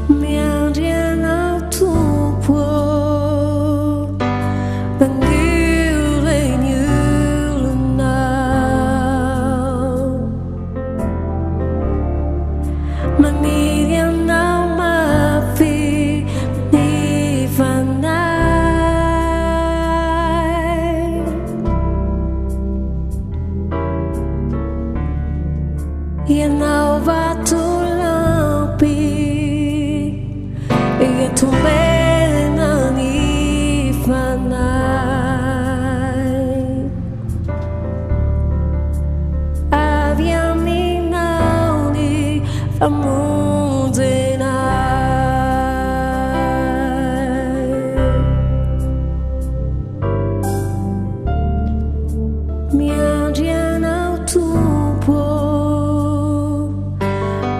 Miandry anao Tompo ô, mangiriny ny olonao. Maniry anao mafy ny fanahy. Ianao vatolampy Itomena ny fanahy Avy aminao ny famonjena Miandry anao Tompo ô,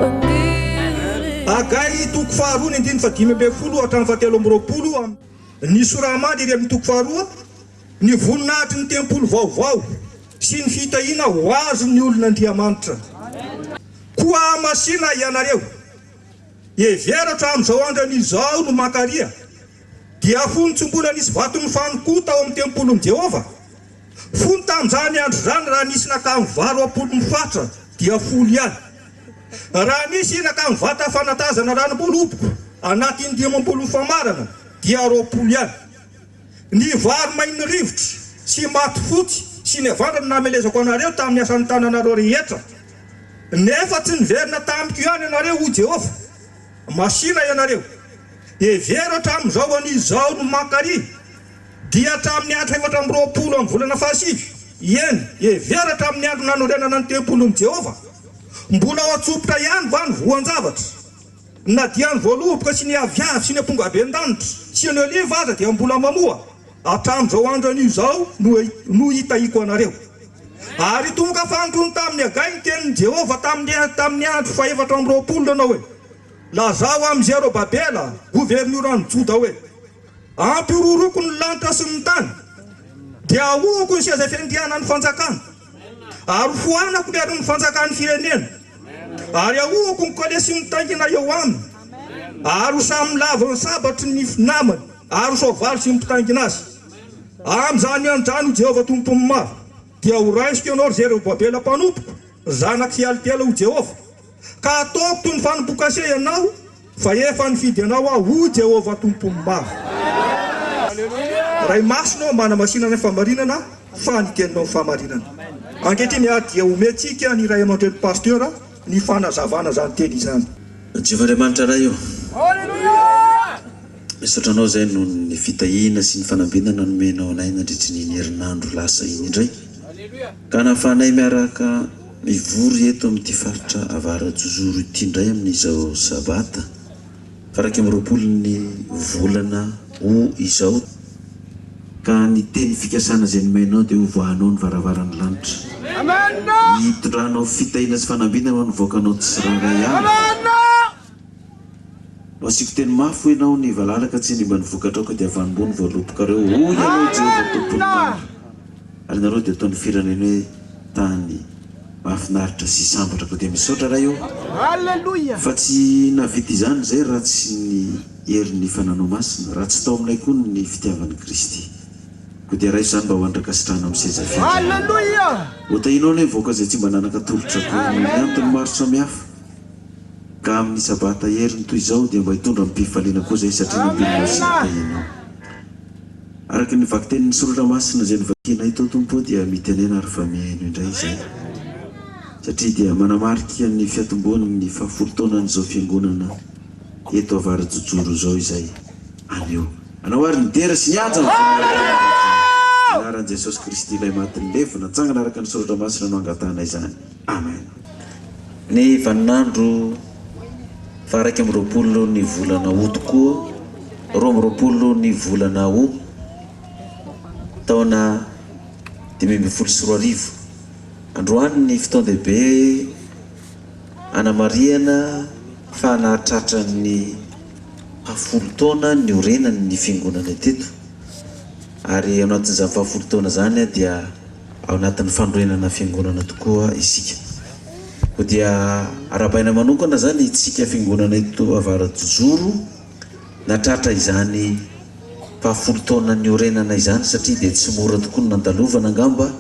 maniry. Hagay toko faharoa ny andininy fahadimy ambin'ny folo hatramin'ny fahatelo amby 20 amin'. Ny sora-mandy ery amin'ny toko faharoa, ny voninahitry ny tempoly vaovao sy ny fitahiana ho azon'ny olon'Andriamanitra. Koa hamasina ianareo. Hevero hatramin'izao andro anio izao no mankaria. Dia fony tsy mbola nisy vato nifanokoa tao amin'ny tempolin'i Jehovah. Fony tamin'izany andro izany, raha nisy nakany vary roapolo mifatra, dia folo ihany. Raha nisy nakany vata fanatazana ranom-boaloboka anatin'ny 50 mifamarana, dia 20 ihany. Ny vary main'ny rivotra sy maty fotsy sy ny havandra no namelezako anareo tamin'ny asan'ny tananareo rehetra. Nefa tsy niverina tamiko ihany ianareo, hoy Jehovah. Masìna ianareo. Hevero hatramin'izao anio izao no mankary, dia hatramin'ny andro 24 amin'ny volana fahasivy, eny, hevero hatramin'ny andro nanorenana ny tempolin'i Jehovah. Mbola ao an-tsompitra ihany va ny voan-javatra? Na dia ny voaloboka sy ny aviavy sy ny ampongaben-danitra sy ny oliva aza dia mbola mamoa, hatramin'izao andro anio izao no no hitahiako anareo. Ary tonga fanindroany tamin'i Hagay ny tenin'i Jehovah tamin'ny tamin'ny andro fahefatra amby 20 nanao hoe, Lazao amin'i Zerobabela, governoran'i Joda hoe, Ampihorohoroako ny lanitra sy ny tany, dia ahoako ny seza fiandrianan'ny fanjakana, ary hofoanako ny aron'ny fanjakan'ny firenena, ary ahoako ny kalesy mitaingina eo aminy, ary ho samy lavon'ny sabatry ny namany, ary ho soavaly sy ny mpitaingina azy. Amin'izany andro izany, hoy Jehovah Tompon'ny maro, dia horaisiko ianao, ry Zerobabela mpanompoko, zanak'i Sealtiela, hoy Jehovah, ka hataoko toy ny fanompoan-kase ianao, fa efa nifidy anao Aho, hoy Jehovah Tompon'ny maro. Ray Masina ô, manamasina ny fahamarinana, fa ny teninao ny fahamarinana. Ankehitriny ary dia omentsika ny ray aman-dreny pasteur ny fanazavana izany teny izany. Jehovah Andriamanitra Ray ô! Misaotra Anao izay noho ny fitahiana sy ny fanambinana nomenao anay nandritry ny iny herinandro lasa iny indray, ka nahafahanay miaraka. mivory eto amin'ity faritra Avarajozoro ity indray amin'izao Sabata faha 21 ny volana O izao. Ka ny teny fikasana izay nomenao dia hovoahanao ny varavaran'ny lanitra. Hitondranao fitahiana sy fanambinana ho an'ny vahoakanao tsirairay avy. No asiako teny mafy hoy ianao, ny valala ka tsy hanimba ny vokatrao ka dia vanim-boa ny voalobokareo, hoy ianao Jehovah Tompon'ny maro. Ary nareo dia ataon'ny firenena hoe tany mahafinaritra sy sambatra. Koa dia misaotra Ray ô, fa tsy nahavita izany izay raha tsy ny herin'ny Fananao Masina, raha tsy tao aminay koa ny fitiavan'i Kristy. Koa dia raiso izany mba ho andrakasitrahana amin'ny seza fiandrianana. Hotahianao anie ny vahoaka izay tsy mba nanan-katolotra akory noho ny antony maro samihafa. Ka amin'ny Sabata heriny toy izao dia mba hitondra amim-pifaliana koa izay satria nampianao sy nitahianao. Araka ny vakitenin'ny Soratra Masina izay novakianay tao Tompo ô dia mitenena ary fa mihaino indray izay. Satria dia manamarika ny fiatombohan'ny fahafolo taonan'izao Fiangonana eto Avarajojoro izao izay anio. Anao ary ny dera sy ny haja ny voninahitra mandrakizay. Anaran'i Jesosy Kristy ilay maty nilevina, nitsangana araka ny Soratra Masina no angatahana izany. Amen. Ny vaninandro faha-21 ny volana Août koa, 22 ny volana Août, taona 2015. Androany ny fotoan-dehibe hanamarihana fa nahatratra ny fahafolo taona niorenany ny fiangonana teto. Ary ao anatin'izany fahafolo taona izany dia ao anatin'ny fanorenana fiangonana tokoa isika. Koa dia arahabaina manokana izany itsika fiangonana eto Avarajojoro natratra izany fahafolo taona niorenana izany satria dia tsy mora tokoa ny nandalovana angamba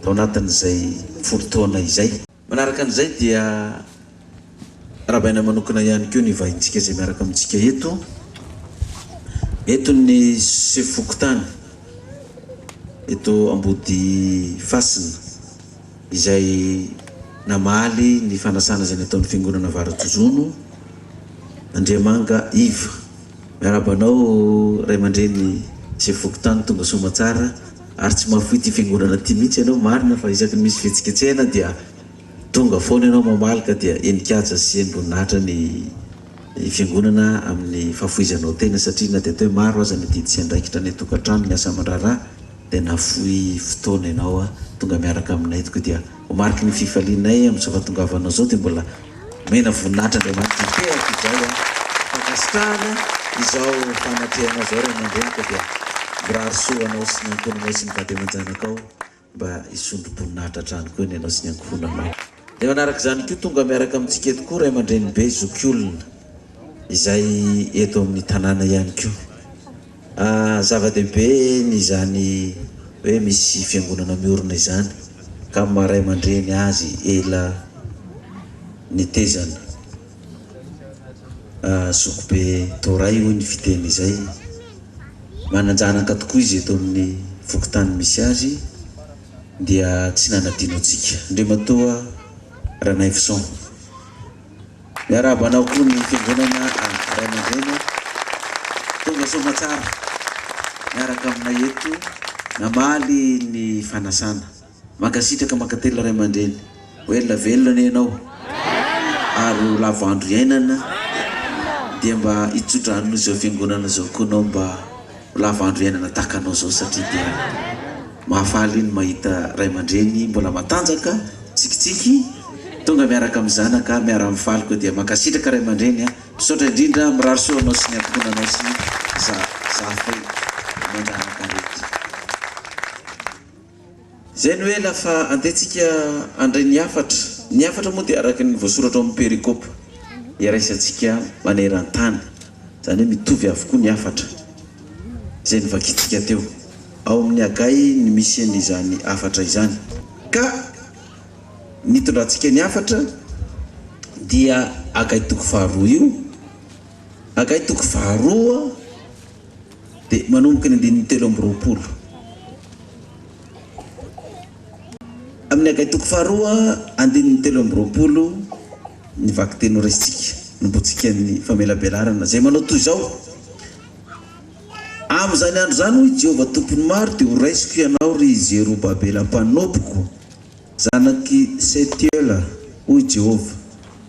tao anatin'izay folo taona izay. Manaraka an'izay dia arahabaina manokana ihany koa ny vahintsika izay miaraka amintsika eto. Eto ny sefo fokontany eto Ambodifasina izay namaly ny fanasana izay nataon'ny Fiangonana Avarajozono, Andriamanga Yves. Miarahaba anao ray aman-dreny sefo fokontany tonga soamatsara ary tsy mahafoy ity fiangonana ity mihitsy ianao, marina fa isaky ny misy fihetsiketsehana dia tonga foana ianao mamaly ka dia henin-kaja sy henim-boninahitra ny fiangonana amin'ny fahafoizanao tena satria na dia atao hoe maro aza ny adidy sy andraikitra any an-tokantrano ny asa aman-draharaha dia nahafoy fotoana ianao tonga miaraka aminay eto koa dia ho mariky ny fifalianay amin'izao fahatongavanao izao dia mbola Omena voninahitra Andriamanitra hitehaka izay an! Fankasitrahana izao fanatrehanao izao ray aman-dreny ka dia mirary soa ho anao sy ny ankohonanao sy ny vady aman-janakao mba hisondro-boninahitra hatrany koa ny anao sy ny ankohonanao. Dia manaraka izany koa tonga miaraka amintsika eto koa ray aman-drenibe zokiolona izay eto amin'ny tanàna ihany koa. Zava-dehibe ny izany hoe misy fiangonana miorina izany ka amin'ny maha ray aman-dreny azy ela nitezana. Zokibe Toray hoy ny fiteny izay. Manan-janaka tokoa izy eto amin'ny fokontany misy azy dia tsy nanadino antsika. Andriamatoa Ranaivoson. Miarahaba anao koa ny fiangonana ray aman-dreny a! Tonga soamatsara miaraka aminay eto namaly ny fanasana. Mankasitraka mankatelina ray aman-dreny. Ho ela velona anie ianao ary ho lava andro iainana dia mba hitsodrano izao fiangonana izao koa ianao mba ho lava andro iainana tahaka anao izao satria dia mahafaly ny mahita ray aman-dreny mbola matanjaka Tsikitsiky, tonga miaraka amin'ny zanaka, miara mifaly koa dia mankasitraka ray aman-dreny a! Misaotra indrindra, mirary soa anao sy ny ankohonanao sy za zafy aman-janaka rehetra. Izay no ela fa andeha tsika handray ny hafatra. Ny hafatra moa dia araka ny voasoratra ao amin'ny perikopa iraisantsika maneran-tany. Izany hoe mitovy avokoa ny hafatra izay novakintsika teo. Ao amin'ny Hagay ny misy an'izany hafatra izany. Ka nitondrantsika ny hafatra dia Hagay toko faharoa io. Hagay toko faharoa dia manomboka ny andininy 23. Amin'ny Hagay toko faharoa andininy 23 ny vakiteny horaisintsika, nombotsika ny famelabelarana izay manao toy izao. Amin'izany andro izany, hoy Jehovah Tompon'ny maro, dia horaisiko ianao, ry Zerobabela mpanompoko. Zanak'i Setiela, hoy Jehovah,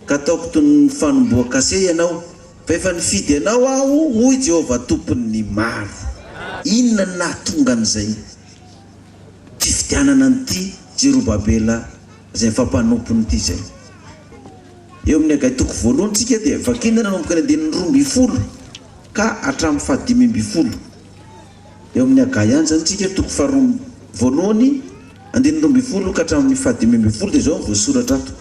ka ataoko toy ny fanombohan-kase ianao, fa efa nifidy anao Aho, hoy Jehovah Tompon'ny maro. Inona no nahatonga an'izay fifidianana an'ity Jerobabela izay mifampanompony ity izay? Eo amin'ny Hagay toko voalohany isika dia vakina nanomboka ny andininy 12 ka hatramin'ny fahadimy ambin'ny folo. Eo amin'ny Hagay ihany izany isika, toko faharoa voalohany, andininy 12 ka hatramin'ny fahadimy ambin'ny folo dia izao no voasoratra ato.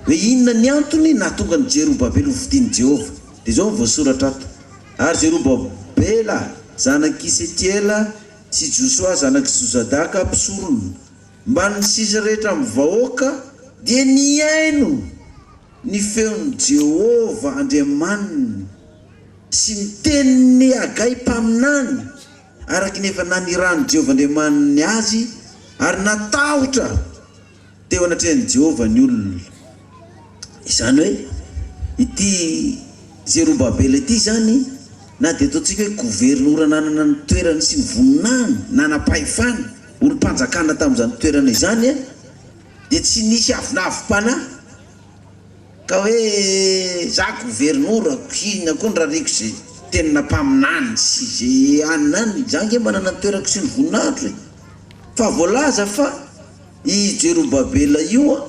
Hoe inona ny antony nahatonga an'i Jerobabela ho fidin'i Jehovah? Dia izao no voasoratra ato, Ary Zerobabela zanak'i Setiela sy Josoa zanak'i Jozadaka mpisorona, mbamin'ny sisa rehetra amin'ny vahoaka, dia nihaino ny feon'i Jehovah Andriamaniny sy ny tenin'i Hagay mpaminany, araka ny efa nanirahan'i Jehovah Andriamaniny azy, ary natahotra teo anatrehan'i Jehovah ny olona. Izany hoe, ity Zerobabela ity izany, na dia ataontsika hoe governora nanana ny toerany sy ny voninahiny, nanam-pahefana, olom-panjakana tamin'izany toerana izany, dia tsy nisy avonavom-panahy ka hoe za governora inona koa ny rariko ze tenina mpaminany sy ze anona any, za nge manana ny toerako sy ny voninahitro e! Fa voalaza fa i Jerobabela io an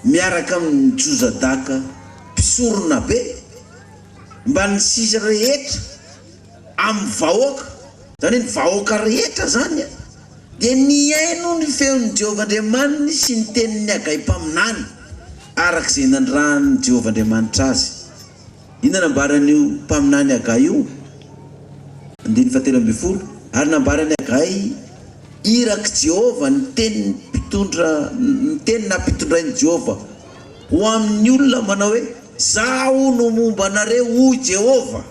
miaraka amin'i Jozadaka mpisorona be mba ny sisa rehetra amin'ny vahoaka, izany hoe ny vahoaka rehetra izany an, dia nihaino ny feon'i Jehovah Andriamaniny sy ny tenin'i Hagay mpaminany, araka izay nanirahan'i Jehovah Andriamanitra azy. Inona nambaran'io mpaminany Hagay io? Andininy fahatelo ambin'ny folo, Ary nambaran'i Hagay irak'i Jehovah ny tenin'ny mpitondra, ny teny nampitondrain'i Jehovah ho amin'ny olona manao hoe, Izaho no momba anareo, hoy Jehovah.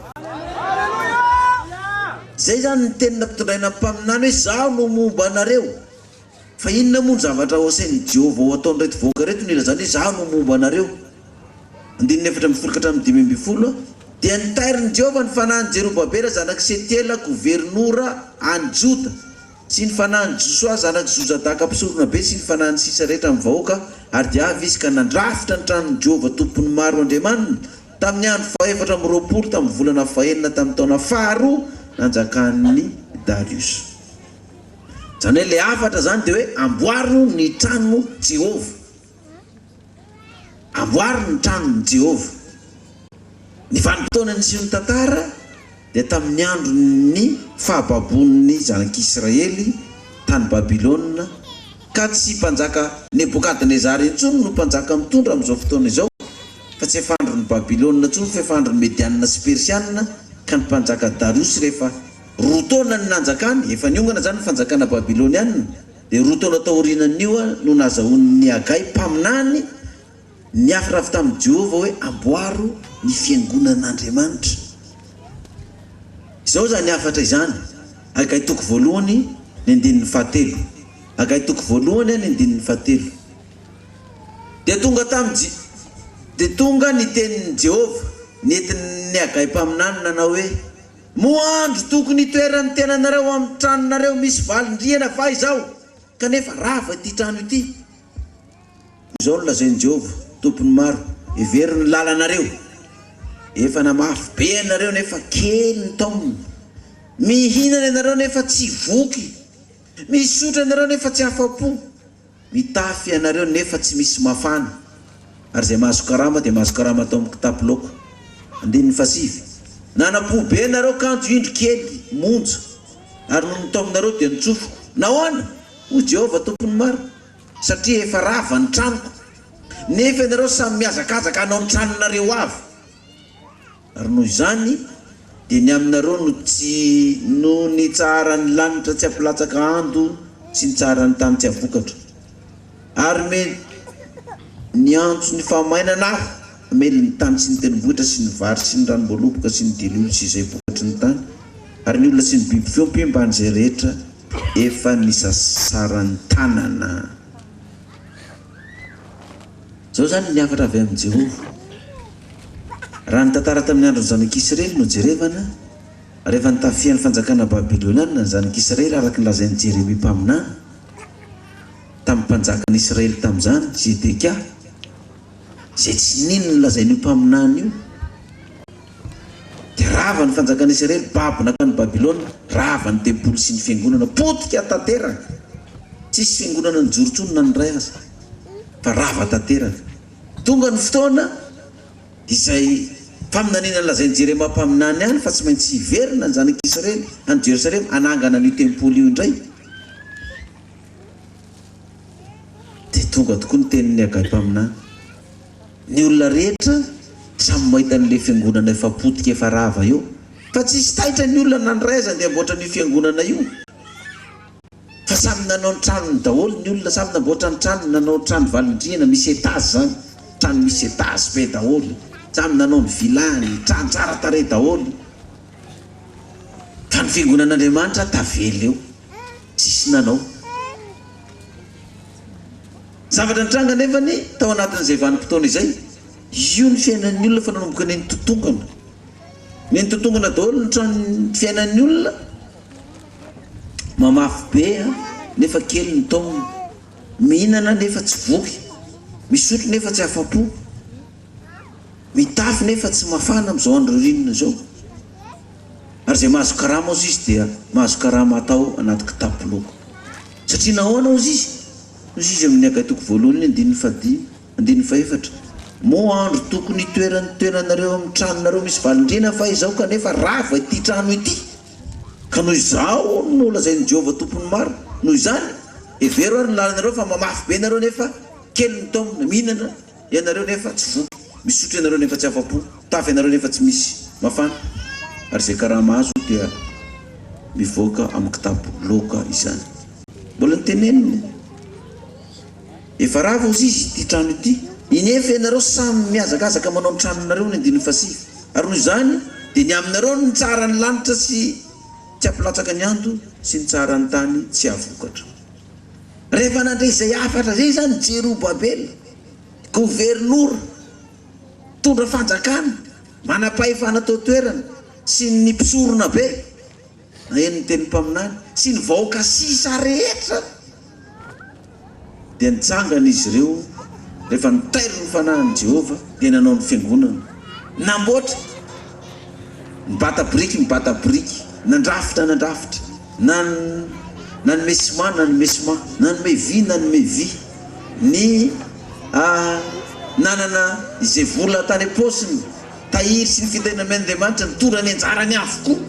Izay izany ny teny nampitondraina ny mpaminany hoe, Izaho no momba anareo. Fa inona moa ny zavatra hoasain'i Jehovah ho ataon'ireto vahoaka ireto no ilazany hoe, Izaho no momba anareo? Andininy 14 ka hatramin'ny 15, Dia nitairin'i Jehovah ny fanahin'i Jerobabela zanak'i Setiela, governora any Joda, sy ny fanahin'i Josoa zanak'i Jozadaka mpisoronabe sy ny fanahin'ny sisa rehetra amin'ny vahoaka, ary dia avy izy ka nandrafitra ny tranon'i Jehovah Tompon'ny maro Andriamaniny, tamin'ny andro fahefatra amby 20 tamin'ny volana fahenina tamin'ny taona faharoa nanjakan'i Dariosy. Izany hoe ilay hafatra izany dia hoe amboaro ny trano Jehovah. Amboaro ny tranon'i Jehovah. Ny vanim-potoana nisian'ny tantara dia tamin'ny andron'ny fahababoan'ny zanak'Israely tany Babylona, ka tsy mpanjaka Nebokadnezara intsony no mpanjaka mitondra amin'izao fotoana izao, fa tsy efa andron'i Babylona intsony fa efa andron'ny Medianina sy Persianina, ka ny mpanjaka Dariosy rehefa roa taona ny nanjakany, efa niongana izany ny fanjakana babylonianina, Dia roa taona taorianan'io no nazahoan'i Hagay mpaminany ny hafatra avy tamin'i Jehovah hoe, Amboaro ny fiangonan'Andriamanitra. Izao izany hafatra izany, Hagay toko voalohany, ny andininy fahatelo. Hagay toko voalohany, ny andininy fahatelo. Dia tonga tamin'i Dia tonga ny tenin'i Jehovah nentin'i Hagay mpaminany nanao hoe, Moa andro tokony hitoeran'ny tenanareo amin'ny tranonareo misy valin-drihana va izao, kanefa rava ity trano ity? Izao no lazain'i Jehovah, Tompon'ny maro, Hevero ny lalanareo. Efa namafy be ianareo nefa kely ny taomina. Mihinana ianareo nefa tsy voky. Misotra ianareo nefa tsy afa-po. Mitafy ianareo nefa tsy misy mafana, ary izay mahazo karama dia mahazo karama atao amin'ny kitapo laoka. Andininy fahasivy. Nanam-po be ianareo kanjo indro kely monja, ary noho ny taominareo dia notsofiko. Nahoana? Hoy Jehovah, Tompon'ny maro, Satria efa rava ny tranoko, nefa ianareo samy mihazakazaka hanao ny tranonareo avy. Ary noho izany, dia ny aminareo no tsy no nitsaharan'ny lanitra tsy hampilatsaka ando sy nitsaharan'ny tany tsy hahavokatra. Ary me niantso ny fahamainana Aho, hamely ny tany sy ny tendrombohitra sy ny vary sy ny ranom-boaloboka sy ny diloilo sy izay vokatry ny tany, ary ny olona sy ny biby fiompy mban'izay rehetra efa nisasaran'ny tanana. Izao izany ny hafatra avy amin'i Jehovah. Raha ny tantara tamin'ny andron'ny zanak'Israely no jerevana, rehefa nitafihan'ny fanjakana babylonianina ny zanak'Israely araka ny lazain'i Jeremia mpaminany, tamin'ny mpanjakan'i Israely tamin'izany, Zedekia, izay tsy nino ny lazain'io mpaminany io. Dia rava ny fanjakan'i Israely, babo nankany Babylona, rava ny tempoly sy ny fiangonana, potika tanteraka. Tsisy fiangonana nijoro intsony na ny iray aza, fa rava tanteraka. Tonga ny fotoana izay faminaniana nolazain'i Jeremia mpaminany ihany fa tsy maintsy hiverina ny zanak'Israely any Jerosalema hanangana an'io tempoly io indray. Dia tonga tokoa ny tenin'i Hagay mpaminany. Ny olona rehetra samy mahita an'ilay fiangonana efa potika efa rava eo. Fa tsisy taitra ny olona na ny ray aza andeha hamboatra an'io fiangonana io. Fa samy nanao ny tranony daholo ny olona, samy namboatra ny tranony, nanao trano valin-drihana misy étage zany, trano misy étage be daholo, samy nanao ny villa-ny, trano tsara tarehy daholo. Fa ny fiangonan'Andriamanitra tavela eo, tsisy nanao. Zavatra nitranga anefa ny tao anatin'izay vanim-potoana izay, io ny fiainan'ny olona fa nanomboka nenitotongana. Nenitotongana daholo ny trano fiainan'ny olona, mamafy be nefa kely ny taomina, mihinana nefa tsy voky, misotro nefa tsy afa-po, mitafy nefa tsy mafana amin'izao andro ririnina izao. Ary izay mahazo karama ozy izy dia mahazo karama atao anaty kitapo loko. Satria nahoana ozy izy? Hozy izy amin'ny Hagay toko voalohany andininy fahadimy, andininy fahefatra, Moa andro tokony hitoeran'ny toeranareo amin'ny tranonareo misy valin-drihana va izao kanefa rava ity trano ity? Ka noho izaho no lazain'i Jehovah Tompon'ny maro, noho izany, hevero ary ny lalanareo fa mamafy be nareo nefa kely ny taomina, mihinana ianareo nefa tsy voky, misotro ianareo nefa tsy afa-po, mitafy ianareo nefa tsy misy mafana, ary izay karama azo dia mivoaka amin'ny kitapo loaka izany. Mbola noteneniny, Efa rava hozy izy ity trano ity, inefa ianareo samy mihazakazaka manao ny tranonareo ny andininy fahasivy, ary noho izany dia ny aminareo no nitsara ny lanitra sy tsy hampilatsaka ny ando sy nitsara ny tany tsy hahavokatra. Rehefa nandre izay hafatra izay izany Jerobabela, governora, mpitondra fanjakana, manam-pahefana teo an-toerana, sy ny mpisorona be, Naheno ny tenin'ny mpaminany sy ny vahoaka sisa rehetra, dia nitsangana izy ireo rehefa notairin'ny fanahin'i Jehovah, dia nanao ny fiangonana. Namboatra, nibata biriky, nibata biriky, nandrafitra, nandrafitra, nanome simà, nanome simà, nanome vy, nanome vy. Ny nanana izay vola tany am-paosiny. Tahiry sy ny fitahiana nomen'Andriamanitra nitondra ny anjarany avokoa,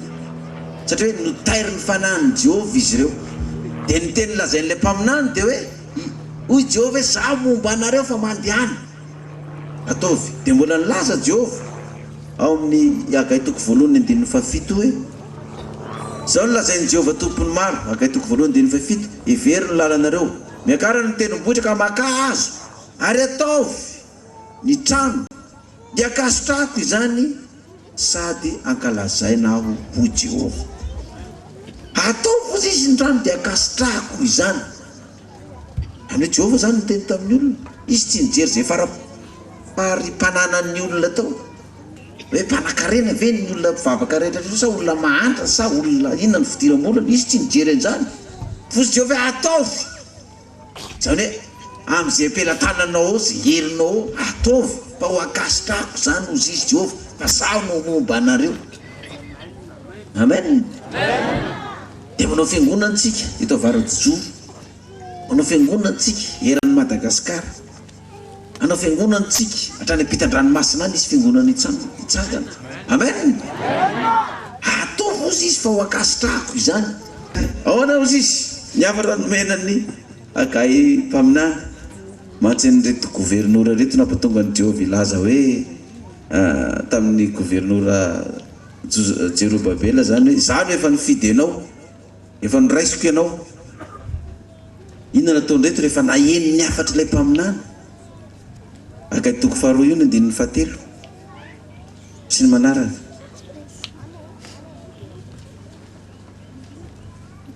satria hoe notairin'ny fanahin'i Jehovah izy ireo. Dia ny teny lazain'ilay mpaminany dia hoe, Hoy Jehovah hoe, Izaho momba anareo fa mandehana. Ataovy. Dia mbola nilaza Jehovah ao amin'ny Hagay toko voalohany andininy fahafito hoe, Izao no lazain'i Jehovah Tompon'ny maro, Hagay toko voalohany andininy fahafito, Hevero ny lalanareo, miakara ny tendrombohitra ka makà hazo, ary ataovy ny trano, Dia ankasitrahako izany sady ankalazaina aho, hoy Jehovah. Ataovy, hozy izy, ny rano dia ankasitrahako izany. Izany hoe Jehovah izany niteny tamin'ny olona. Izy tsy nijery izay fara-pari-pananan'ny olona tao. Hoe mpanankarena ve ny olona mpivavaka rehetra ireo sa olona mahantra sa olona inona ny fidiram-bolany. Izy tsy nijery an'izany. Hozy Jehovah hoe ataovy. Izany hoe amin'izay am-pelatananao ao, izay herinao ao, ataovy fa ho ankasitrahako izany hozy izy Jehovah, fa Izaho no momba anareo. Amen. Dia manao fiangonana tsika eto Avaradijoro, manao fiangonana tsika eran'i Madagasikara, hanao fiangonana tsika hatrany ampitan-dranomasina any hisy fiangonana hitsangana. Amen. Ataovy hozy izy fa ho ankasitrahako izany. Ahoana hozy izy? Ny hafatra nomena an'i Hagay mpaminany mantsy an'ireto governora ireto nampatonga an'i Jehovah hilaza hoe tamin'ny governora Jerobabela izany hoe, Izaho no efa nifidy anao, efa noraisiko ianao. Inona no nataon'ireto rehefa naheno ny hafatr'ilay mpaminany? Hagay toko faharoa io ny andininy fahatelo sy ny manaraka.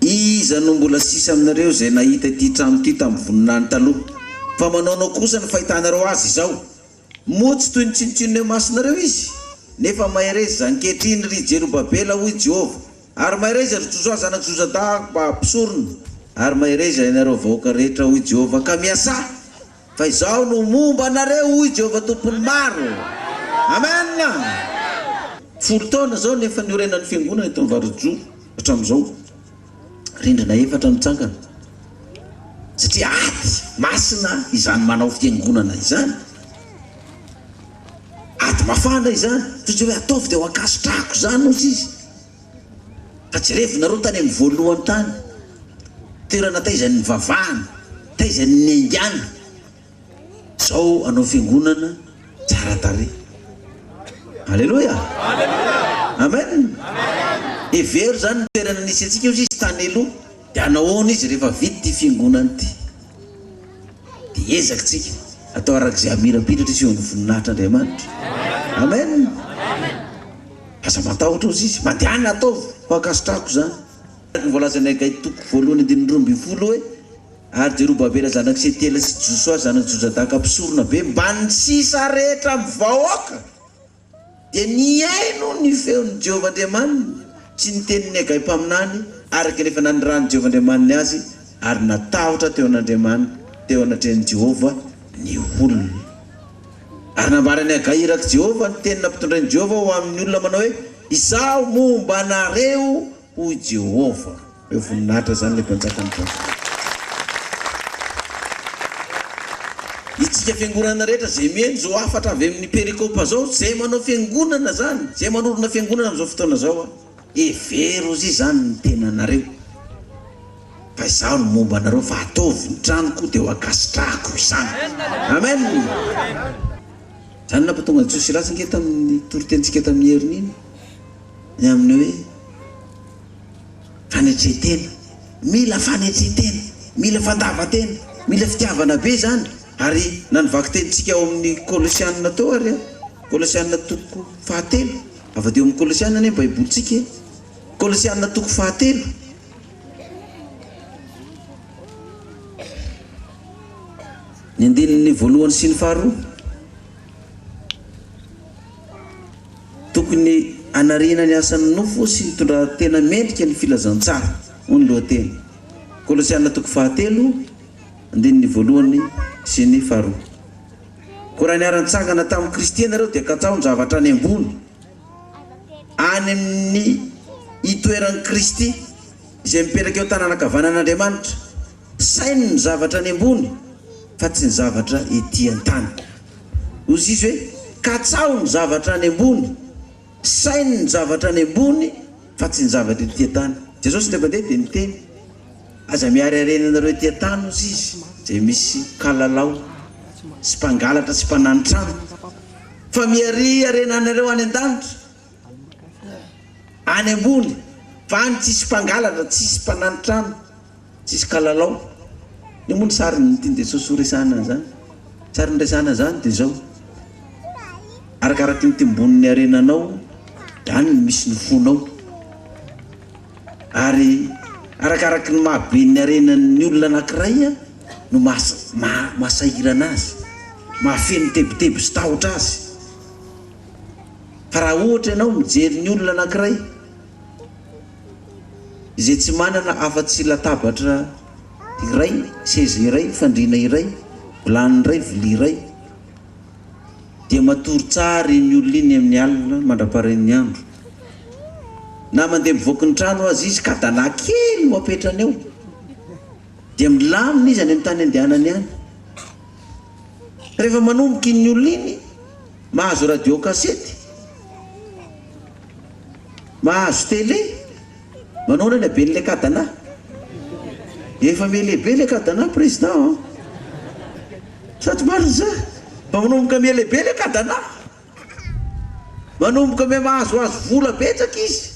Iza no mbola sisa aminareo izay nahita ity trano ity tamin'ny voninahiny taloha? Fa manaonao kosa ny fahitanareo azy izao? Moa tsy toy ny tsinontsinona eo imasonareo izy? Nefa mahereza ankehitriny, ry Jerobabela, hoy Jehovah, ary mahereza, ry Josoa zanak'i Jozadaka mpisorona. Ary mahereza ianareo vahoaka rehetra, hoy Jehovah, ka miasà, fa Izaho no momba anareo, hoy Jehovah Tompon'ny maro. Amen! Folo taona izao no efa niorenan'ny Fiangonana eto Amvarojoro hatramin'izao. Rindrina efatra mitsangana. Satria ady masina izany manao fiangonana izany. Ady mafana izany. Toy izay hoe ataovy dia ho ankasitrahako izany hozy izy. Fa jerevo nareo tany amin'ny voalohany tany. Toerana taiza ny nivavahana, taiza ny niaingàna. Zao hanao fiangonana tsara tarehy. Aleloia! Amen! Hevero zany ny toerana nisy antsika hozy izy tany aloha, dia hanao ahoana izy rehefa vita ity fiangonana ity? Dia hiezaka tsika atao araka izay hamirapiratra izy eo amin'ny voninahitr'Andriamanitra. Amen! Aza matahotra hozy izy, mandehana ataovy fa ankasitrahako izany. Araka ny voalazan'i Hagay toko voalohany andininy 12 hoe, Ary Jerobabela zanak'i Setiela sy Josoa zanak'i Jozadaka mpisorona be mbamin'ny sisa rehetra amin'ny vahoaka dia nihaino ny feon'i Jehovah Andriamaniny sy ny tenin'i Hagay mpaminany araka ny efa nanirahan'i Jehovah Andriamaniny azy, ary natahotra teo an'Andriamani teo anatrehan'i Jehovah ny olona. Ary nambaran'i Hagay irak'i Jehovah ny teny nampitondrain'i Jehovah ho amin'ny olona manao hoe, Izaho momba anareo, hoy Jehovah. Hoe voninahitra izany ilay mpanjakan'ny mpanjaka. Itsika fiangonana rehetra izay mihaino izao hafatra avy amin'ny perikopa izao, izay manao fiangonana izany, izay manorina fiangonana amin'izao fotoana izao, hevero izy izany ny tenanareo, fa izaho no momba anareo, fa ataovy ny tranoko dia ho ankasitrahako izany. Amen! Izany nampatonga an'i Jiosy ratsy ange tamin'ny toritenintsika tamin'ny heriny iny, ny amin'ny hoe, Fanetren-tena. Mila fanetren-tena, mila fandavan-tena, mila fitiavana be izany. Ary na ny vakitenintsika ao amin'ny Kolosiana teo ary an, Kolosiana toko fahatelo, avadiho amin'ny Kolosiana anie ny Baibolintsika e. Kolosiana toko fahatelo. Ny andininy voalohany sy ny faharoa. Tokony hanariana ny asan'ny nofo sy hitondran-tena mendrika ny filazantsara, hoy ny lohateny. Kolosiana toko fahatelo, andininy voalohany sy ny faharoa. Koa raha niara-nitsangana tamin'i Kristy ianareo dia katsaho ny zavatra any ambony, any amin'ny itoeran'i Kristy, izay mipetraka eo an-tanana ankavanan'Andriamanitra. Saino ny zavatra any ambony fa tsy ny zavatra ety an-tany. Hoy Izy hoe, Katsaho ny zavatra any ambony, saino ny zavatra any ambony fa tsy ny zavatra ety an-tany. Jesosy indray mandeha dia niteny, Aza mihary harena anareo ety an-tany, hoy Izy, izay misy kalalao sy mpangalatra sy mpanani-trano, fa miharia harena anareo any an-danitra, any ambony, fa any tsisy mpangalatra, tsisy mpanani-trano. Tsisy kalalao. Io moa ny sariny no tian'i Jesosy ho resahana an'izany. Sary niresahana an'izany dia izao, arakaraky ny timbonin'ny harenanao dia any no misy ny fonao. Ary arakaraky ny maha be ny harenan'ny olona anankiray no maha mahasahirana azy, mahafeno tebiteby sy tahotra azy. Fa raha ohatra ianao mijery ny olona anankiray, Izay tsy manana afa-tsy latabatra iray, seza iray, fandriana iray, vilany iray, vilia iray, dia matory tsara iny olona iny amin'ny alina mandra-paharen'ny andro. Na mandeha mivoaka ny trano aza izy, kadana kely no apetrany ao, dia milamina izy any amin'ny tany andehanany any. Rehefa manomboka iny olona iny, mahazo radio kasety, Mahazo télé? Manao ahoana ny haben'ilay cadenas? Efa miha-lehibe ilay cadenas président an! Sa tsy marina izany? Fa manomboka miha-lehibe ilay cadenas. Manomboka miha-mahazoazo vola betsaka izy.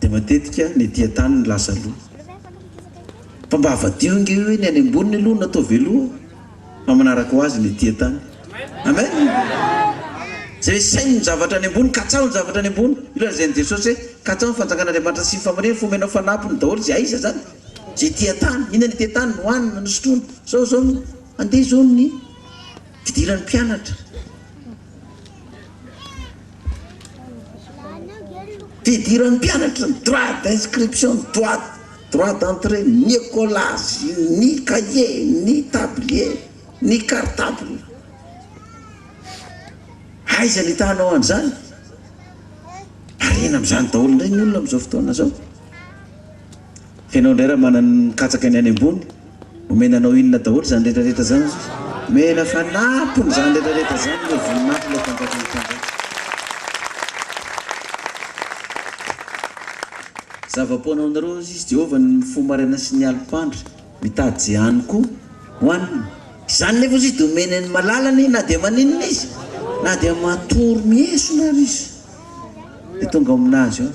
Dia matetika ny ety an-tany no lasa aloha. Fa mba avadiho ange hoe ny any amboniny aloha no atao veloha fa manaraka ho azy ny ety an-tany. Amen! Izay hoe saino ny zavatra any ambony, katsaho ny zavatra any ambony. Io lazain'i Jesosy hoe katsaho ny fanjakan'Andriamanitra sy ny famarinany fa omenao fanampiny daholo izay aiza izany? Izay ety an-tany. Inona ny ety an-tany? Ny hohanina, ny sotroina. Izao izao no andeha izao ny fidiran'ny mpianatra. Fidiran'ny mpianatra, ny droit d'inscription, ny droit. Droit d'entrée, ny écolage, ny cahier, ny tablier, ny cartable. Aiza ny ahitanao an'izany? Harena amin'izany daholo indray ny olona amin'izao fotoana izao. Fa ianao indray raha manana mikatsaka ny any ambony, omena anao inona daholo izany rehetra rehetra izany ozy izy? Omena fanampiny izany rehetra rehetra izany ilay voninahitra ilay mpanjakan'ny mpanjaka. Zava-poana ho anareo ozy izy, Jehovah ny mifoha maraina sy ny alim-pandry, mitady izay hany koa hohanina. Izany nefa ozy izy dia omeny ny malalany na dia maninona izy, na dia matory miesona ary izy dia tonga ao aminazy ao.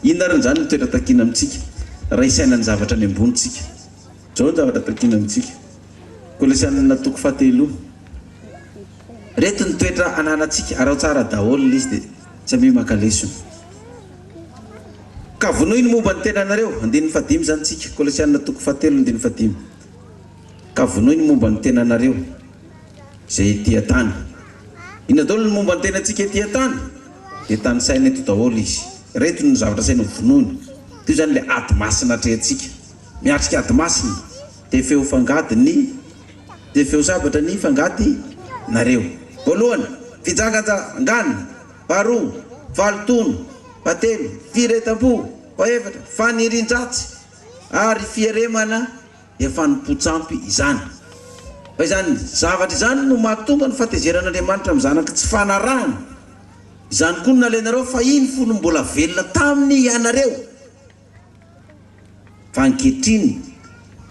Inona ary izany no toetra takiana amintsika raha hisaina ny zavatra any ambony tsika? Izao ny zavatra takiana amintsika. Kolosianina toko fahatelo. Ireto ny toetra ananantsika, araho tsara daholo ilay izy dia samia maka lesona. Ka vonoy ny momba ny tenanareo, andininy fahadimy izany tsika, Kolosianina toko fahatelo andininy fahadimy. Ka vonoy ny momba ny tenanareo izay ety an-tany. Inona daholo ny momba ny tenantsika ety an-tany? Dia tanisaina eto daholo izy. Ireto no zavatra asaina ho vonoina. Toy izany ilay ady masina atrehantsika. Miatrika ady masina, dia feo fangady ny, dia feo sabatra ny fangady nareo. Voalohany, fijangajangana, faharoa, fahalotoana, fahatelo, firehetam-po, fahefatra, fanirian-dratsy, ary fieremana. dia fanompoan-tsampy izany. Fa izany zavatra izany no mahatonga ny fahatezeran'Andriamanitra amin'ny zanaky tsy fanarahana. Izany koa no nalainareo fahiny fony mbola velona taminy hianareo. Fa ankehitriny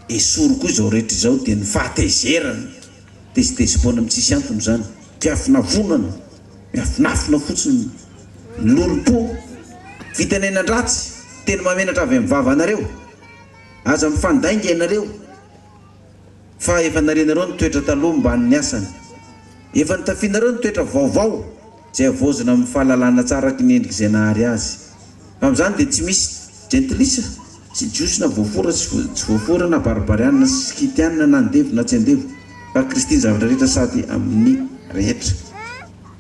esory koa izao rehetra izao dia ny fahatezerana, tezitezi-poana amin'ny tsisy antony izany, fiafonavonana, miafonafona fotsiny, ny lolompo, fitenenan-dratsy, teny mahamenatra avy amin'ny vavanareo. Aza mifandainga ianareo, fa efa narianareo ny toetra taloha mbanin'ny asany. Efa notafianareo ny toetra vaovao, izay havaozina amin'ny fahalalana tsara araka ny endrik'izay nahary azy. Fa amin'izany dia tsy misy jentilisa sy Jiosy na voafora sy tsy voafora na barbariana sy Skytiana na andevo na tsy andevo, fa Kristy ny zavatra rehetra sady amin'ny rehetra.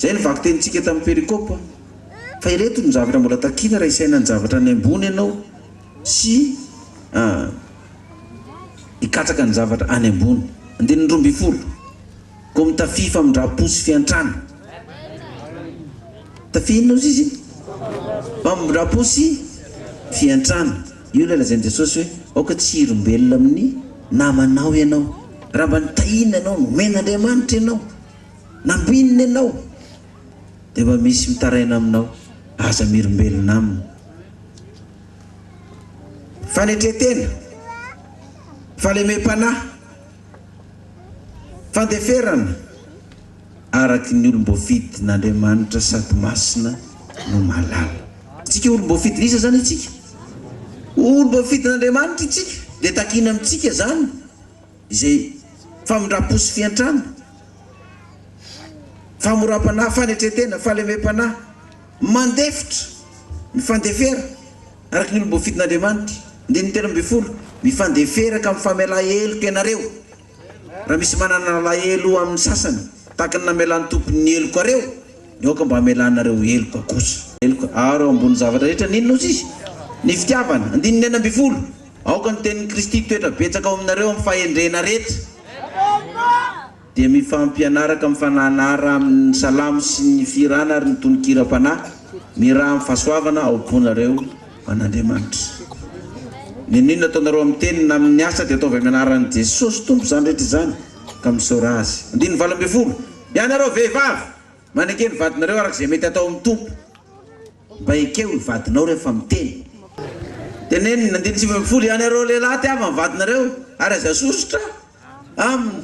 Izay no vakitenintsika tamin'ny perikopa. Fa ireto no zavatra mbola takiana raha hisaina ny zavatra any ambony ianao. sy hikatsaka ny zavatra any ambony. Andininy 12, Koa mitafia famindram-po sy fiantrana. Mitafia inona ozy izy? Famindram-po sy fiantrana. Io ilay lazain'i Jesosy hoe, aoka tsy hirombelona amin'ny namanao ianao. Raha mba nitahiana ianao, nomen'Andriamanitra ianao, nambinina ianao, dia mba misy mitaraina aminao, aza mirombelona aminy. Fanetren-tena, fahalemem-panahy, fandeferana, araka ny olom-boafidin'Andriamanitra sady masina no malala. Isika olom-boafidin'iza izany isika? Olom-boafidin'Andriamanitra isika, dia takiana amintsika izany izay famindram-po sy fiantrana, famoram-panahy, fanetren-tena, fahalemem-panahy. Mandefitra, mifandefera, araka ny olom-boafidin'Andriamanitra. Andininy 13, Mifandefera ka mifamelà heloka ianareo, raha misy manana alahelo amin'ny sasany, tahaka ny namelan'ny Tompo ny helokareo, dia aoka mba hamelanareo heloka kosa. Heloka, ary ao ambonin'ny zavatra rehetra ny inona hozy izy? Ny fitiavana. Andininy 16, Aoka ny tenin'i Kristy hitoetra betsaka ao aminareo amin'ny fahendrena rehetra. Dia mifampianaraka mifananara amin' ny salamo sy ny fihirana ary ny tononkiram-panahy, miraha amin'ny fahasoavana ao am-ponareo ho an' Andriamanitra. N'inon'inona ataonareo amin'ny teny na amin'ny asa dia ataovy amin'ny anaran'i Jesosy Tompo izany rehetra izany, ka misaora Azy. Andininy 18. Ianareo vehivavy, maneke ny vadinareo araka izay mety atao amin'ny Tompo. Mba ekeo ny vadinao rehefa miteny. Tenenina, andininy 19, Ianareo lehilahy tiava ny vadinareo ary aza sosotra aminy.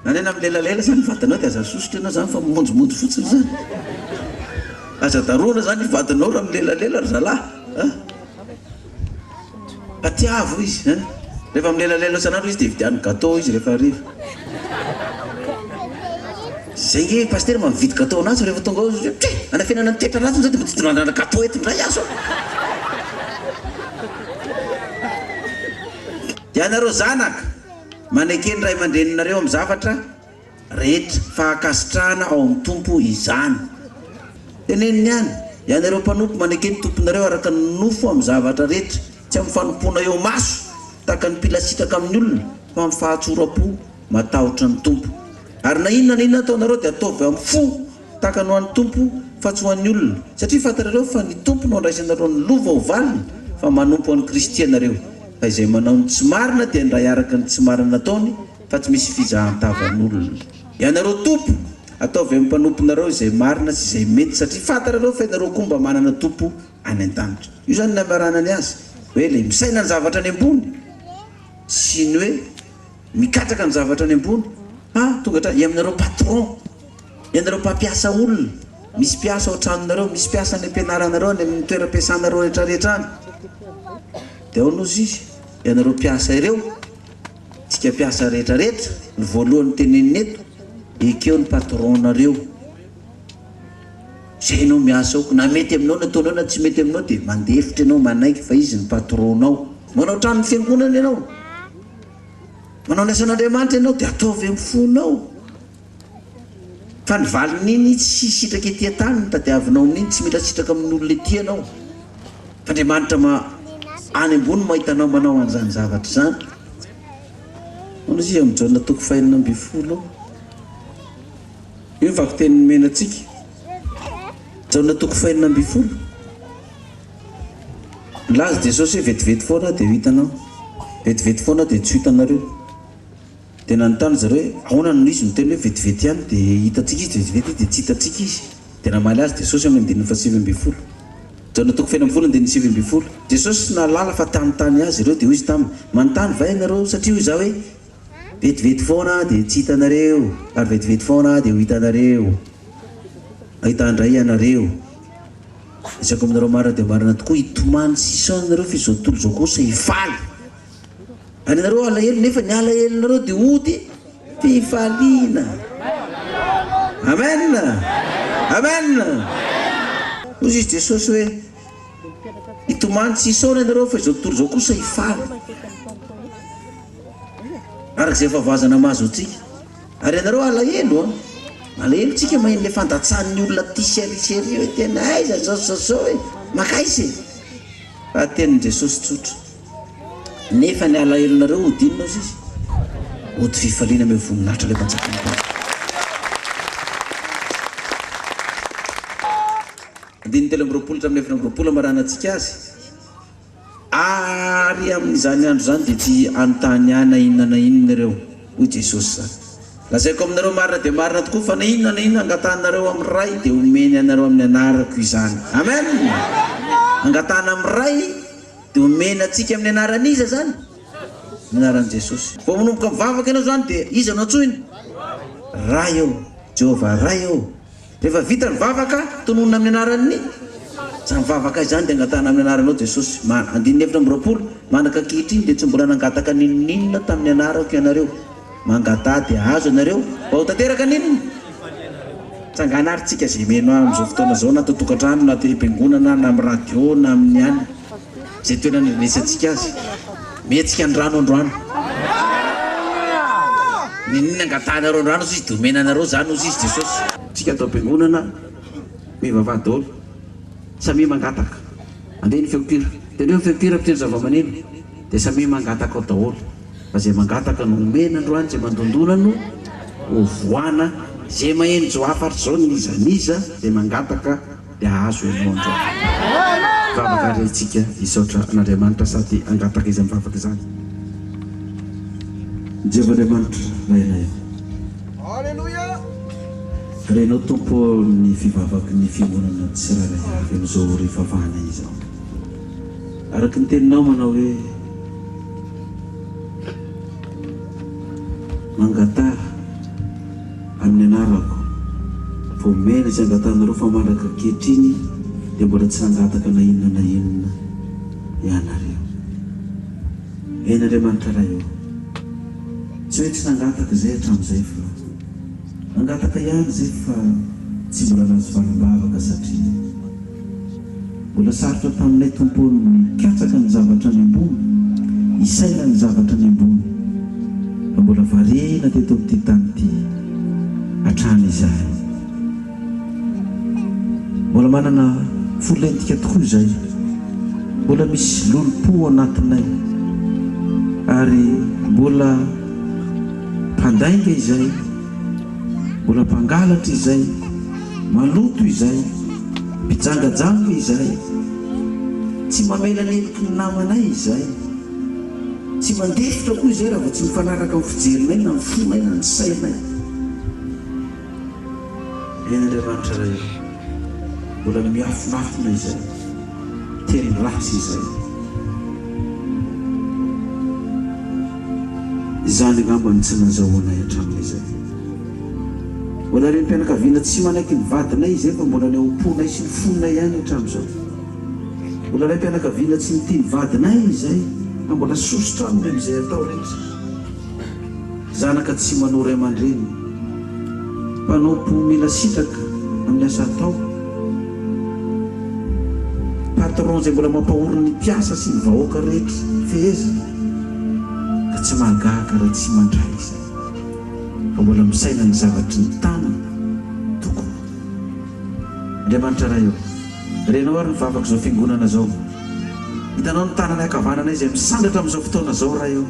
Nanena milelalela zany ny vadinao dia aza sosotra ianao zany fa mimonjomonjo fotsiny zany. Aza darohana zany ny vadinao raha milelalela ry zalahy a. Fa tiavo izy a. Rehefa milelalela isan'andro izy dia vidiano gâteau izy rehefa hariva. Zay nge pasitera mba mividy gâteau anazy fa rehefa tonga ao izy hoe tche! Anafenana ny toetra ratsiny zao dia mba tsy tondrana gâteau eto indray aho zao. Ianareo zanaka, maneke ny ray aman-dreninareo amin'ny zavatra rehetra, fa ankasitrahana ao amin'ny Tompo izany. Teneniny ihany, ianareo mpanompo, maneke ny tomponareo araka ny nofo amin'ny zavatra rehetra. Tsy amin'ny fanompoana eo imaso, tahaka ny mpila sitraka amin'ny olona, fa amin'ny fahatsoram-po matahotra ny Tompo. Ary na inona na inona ataonareo dia ataovy amin'ny fo tahaka ny ho an'ny Tompo fa tsy ho an'ny olona, satria fantatrareo fa ny Tompo no andraisanareo ny lova ho valiny, fa manompo an'i Kristy ianareo. Fa izay manao ny tsy marina dia handray araka ny tsy marina nataony, fa tsy misy fizahan-tavan'olona. Ianareo tompo, ataovy amin'ny mpanomponareo izay marina sy izay mety, satria fantarareo fa ianareo koa mba manana Tompo any an-danitra. Io izany ny namaranany azy, hoe ilay misaina ny zavatra any ambony sy ny hoe mikatsaka ny zavatra any ambony. Ha, tonga hatrany, ianareo patron, ianareo mpampiasa olona, misy mpiasa ao an-tranonareo, misy mpiasa any am-pianaranareo, any amin'ny toeram-piasanareo rehetrarehetra any. Dia ao no izy, ianareo mpiasa ireo, Tsika mpiasa rehetra rehetra, ny voalohany tenenina eto, ekeo ny patron nareo, zay enao miasa ao, na mety aminao ny ataonao na tsy mety aminao dia mandefitra enao manaiky fa izy ny patron nao. Manao tranon'ny fiangonana enao, manao ny asan'Andriamanitra enao dia ataovy amin'ny fonao. Fa ny valin'iny tsy sitraka ety an-tany no tadiavinao amin'iny, tsy mila sitraka amin'olona ety ianao. Fa Andriamanitra ma any ambony mahita anao manao an'izany zavatra izany. Hono izy amin'ny Jaona toko fahenina ambinifolo. Io ny vakiteny nomena antsika. Jaona toko fahenina ambinifolo. Nilaza Jesosy hoe vetivety foana dia ho hitanao. Vetivety foana dia tsy ho hitanareo. Dia nanontany zareo hoe, Ahoana no izy miteny hoe vetivety ihany dia hitantsika izy, vetivety izy dia tsy hitantsika izy? Dia namaly azy Jesosy amin'ny andininy fahasivy ambinifolo. Jaona toko fahenina ambinifolo andininy 19. Jesosy nahalala fa te hanontany Azy ireo, dia hoy Izy taminy, Manontany va ianareo satria hoy Izaho hoe, Vetivety foana dia tsy hitanareo, ary vetivety foana dia ho hitanareo? Hahita Ahy indray ianareo. Lazaiko aminareo marina dia marina tokoa, hitomany sy hisaona ianareo, fa izao tontolo izao kosa hifaly. Any nareo alahelo nefa ny alahelonareo dia ody fifaliana. Amen! Amen! Hoy izy Jesosy hoe, hitomany tsy hisaona ianareo fa izao tontolo izao kosa hifaly. Araka izay fahavoazana mahazo antsika. Ary ianareo alahelo an! Malahelo tsika maheno le fandatsahan'ny olona aty sy ary sy ary hoe tena aiza zao sy zao sy zao e! Makaiza e! Fa tenin'i Jesosy tsotra. Nefa ny alahelonareo hody inona ozy izy? Hody fifaliana omeo voninahitra ilay mpanjakan'ny mpanjaka. Andininy 23 hatramin'ny 24 amaranantsika azy. Ary amin'izany andro izany dia tsy hanontany ahy na inona na inona ireo, hoy Jesosy izany. Lazaiko aminareo marina dia marina tokoa fa na inona na inona angatahanareo amin'ny Ray dia homeny anareo amin'ny anarako izany. Amen! Angatahana amin'ny Ray Dia omena antsika amin'ny anaran'iza izany? Amin'ny anaran'i Jesosy. Vao manomboka mivavaka ianao izany dia iza no antsoina? Ray ô, Jehovah Ray ô. Rehefa vita ny vavaka, tononina amin'ny anaran'ny? Izany vavaka izany dia angatahana amin'ny anaranao Jesosy. Mar. Andininy 24, Mandraka ankehitriny dia tsy mbola nangataka n'inon'inona tamin'ny anarako ianareo. Mangataha dia hahazo ianareo, mba ho tanteraka ny inona? Tsangana ary tsika izay mihaino ahy amin'izao fotoana izao na ato an-tokantrano na aty am-piangonana na amin'ny radio na amin'ny any izay toerana irenesantsika azy. Mihetsika ny rano androany. N'inon'inona angatahanareo androany hozy izy dia omena anareo izany hozy izy Jesosy. Tsika ato am-piangonana mivavaha daholo. Samia mangataka. Andeha ny feon-kira. Tendreo ny feon-kira mpitendry zavamaneno dia samia mangataka ao daholo. Fa izay mangataka no omena androany, izay mandondona no hovohana, izay maheno izao hafatra izao n'iza n'iza izay mangataka dia hahazo henoa androany. Vavaka ary isika hisaotra an'Andriamanitra sady hangataka izany vavaka izany. Jehovah Andriamanitra Rainay ô. Renao Tompo ô ny fivavaky ny fiangonana tsirairay avy amin'izao ora ivavahanay izao. Araka ny teninao manao hoe, Mangataha amin'ny anarako, fa omena izay angatahanareo fa mandraka ankehitriny dia mbola tsy nangataka na inona na inona ianareo. Eny Andriamanitra Ray ô, tsy hoe tsy nangataka izay hatramin'izay fa nangataka ihany izay fa tsy mbola nahazo valim-bavaka satria Mbola sarotra taminay Tompo ô ny mikatsaka ny zavatra any ambony, hisaina ny zavatra any ambony, fa mbola variana teto amin'ity tany ity hatrany izahay. Mbola manana fo lentika tokoa izahay. Mbola misy lolompo ao anatinay ary mbola mpandainga izay, mbola mpangalatra izay, maloto izay, mpijangajanga izay, tsy mamela ny heloky ny namanay izay, tsy mandefitra koa izay raha vao tsy mifanaraka amin'ny fijerinay na ny fonay na ny sainay. Eny Andriamanitra Ray ô, mbola miafonafona izay teny ratsy izay. Izany angamba no tsy nazahoanay hatramin'izay. Mbola renim-pianakaviana tsy manaiky ny vadinay izay fa mbola ny ao am-ponay sy ny fonay ihany hatramin'izao. Mbola raim-pianakaviana tsy mitia ny vadinay izay fa mbola sosotra aminy amin'izay atao rehetra. Zanaka tsy manoa ray aman-dreny. Mpanompo mila sitraka amin'ny asa atao. Patron izay mbola mampahory ny mpiasa sy ny vahoaka rehetra fehezina. Ka tsy mahagaga raha tsy mandray izay. Fa mbola misaina ny zavatry ny tany tokoa. Andriamanitra Ray ô, renao ary ny vavak'izao fiangonana izao. Hitanao ny tananay ankavananay izay misandratra amin'izao fotoana izao Ray ô.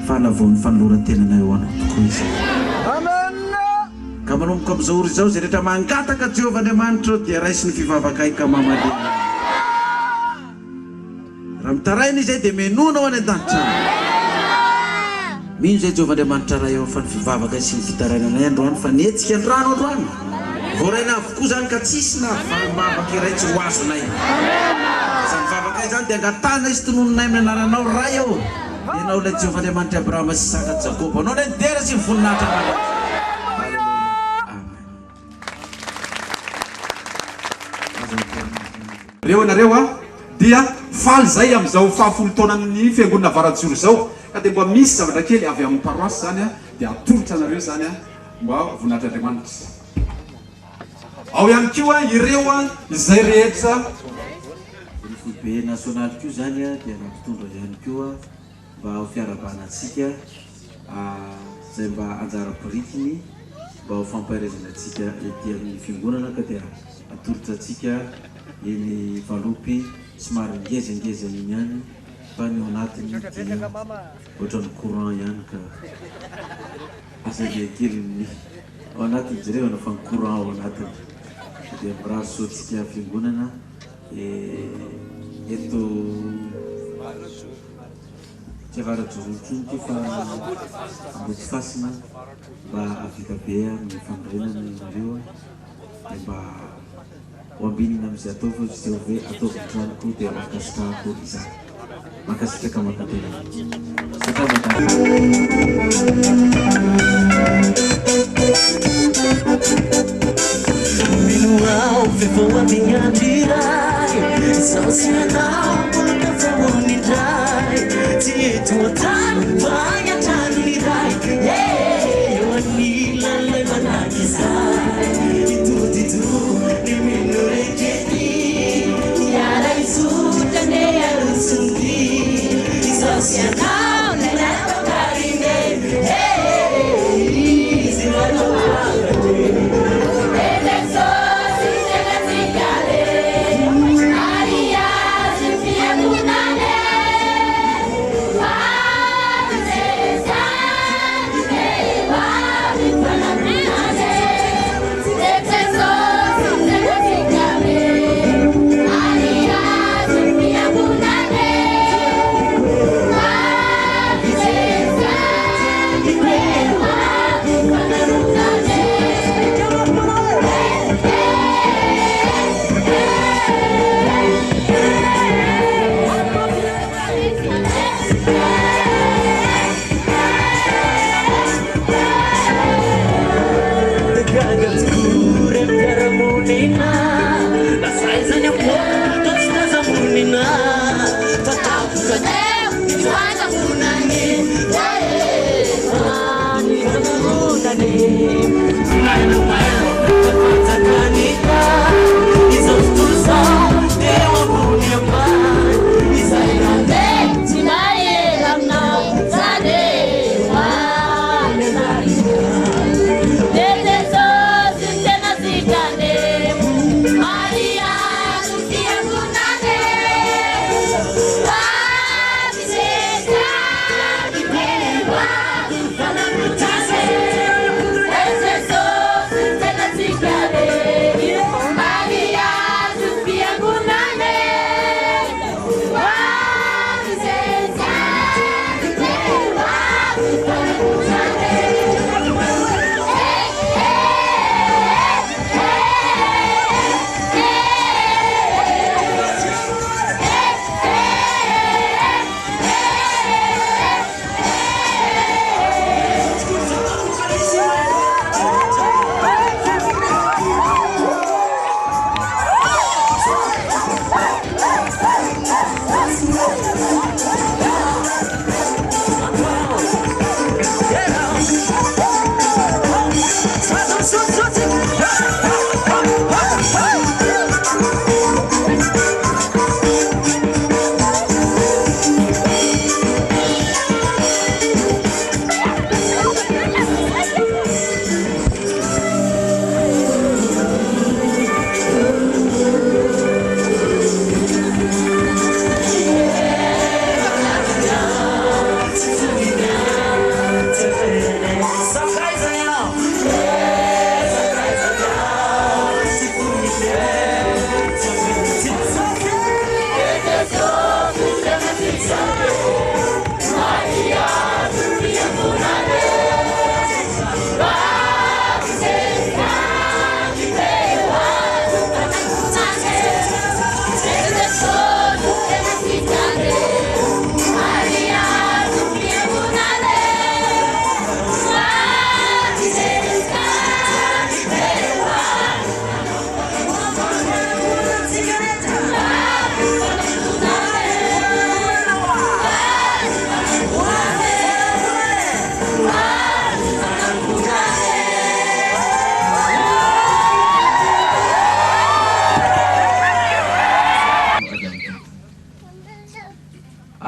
Fa hanavao ny fanoloran-tenanay ho Anao tokoa izahay. Ka manomboka amin'izao ora izao, izay rehetra mangataka Jehovah Andriamanitra ô, dia raiso ny fivavakay ka mamalia anay. Raha mitaraina izay dia menoana ho any an-danitra any. Mino izay Jehovah Andriamanitra Ray ô fa ny fivavakay sy ny fitarainanay androany fa nihetsika ny rano androany. Voaraina avokoa izany ka tsisy na valim-bavaka iray tsy ho azonay. Fa izany vavakay izany dia angatahanay sy tononinay amin'ny anaranao Ray ô. Ianao ilay Jehovah Andriamanitr'i Abrahama sy Isaka ary Jakoba. Anao ilay dera sy ny voninahitra mandrakizay. Aleloia. Amen. Aza miverina. Reo ianareo a! Dia faly zay amin'izao fahafolo taonan'ny fiangonana Avarajoro izao ka dia mba misy zavatra kely avy amin'ny paroasy zany a dia atolotra anareo zany a mba ho voninahitr'Andriamanitra. Ao ihany koa ireo a izay rehetra. Ny foibe nasionaly koa izany dia nampitondra ihany koa mba ho fiarahabana antsika izay mba anjara birikiny mba ho fampaherezana antsika ety amin'ny fiangonana ka dia atolotra antsika iny valopy somary ngezangeza iny ihany fa ny ao anatiny dia ohatran'ny courant ihany ka aza dia kely ny ao anatiny jerevana fa ny courant ao anatiny dia mirary soa antsika fiangonana eto tsy Avarajoro intsony ity fa Ambodifasina mba hahavita be amin'ny fanorenana ianareo dia mba ho ambinina amin'izay atao fa tsy hoe ataovy ny tranoko dia ankasitrahako izany. Mankasitraka mankatelina. Misaotra madama. Mino aho f'efa ho avy ny andro iray Izaho sy ianao mbola tafahorona indray Tsy eto an-tany fa any an-tranon'ny Ray Eh, eo anilan'ilay mandrakizay Hitodi-doha ny mino rehetra ety Hiara-hizotra anie haroso ny dia Izaho sy ianao ilay natao karine Eh, izy natao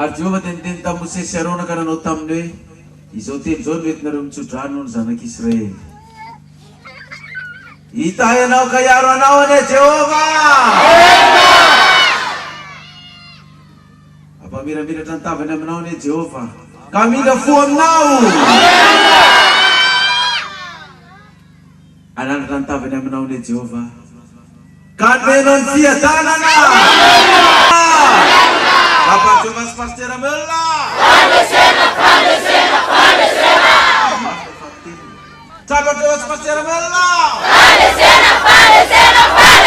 Ary Jehovah dia niteny tamin'i Mosesy sy Arona ka nanao taminy hoe, Izao teny izao no entinareo mitso-drano ny zanak'Israely. Hitahy anao ka hiaro anao anie Jehovah! Hampamiramiratra ny tavany aminao anie Jehovah, ka hamindra fo aminao! Hanandratra ny tavany aminao anie Jehovah, ka hanome anao ny fiadanana! Papa Jehovah sy Pasitera Mölla! Fandresena! Fandresena! Fandresena! Mafy ny fampitelina. Tsapa Jehovah sy Pasitera Mölla! Fandresena! Fandresena! Fandresena!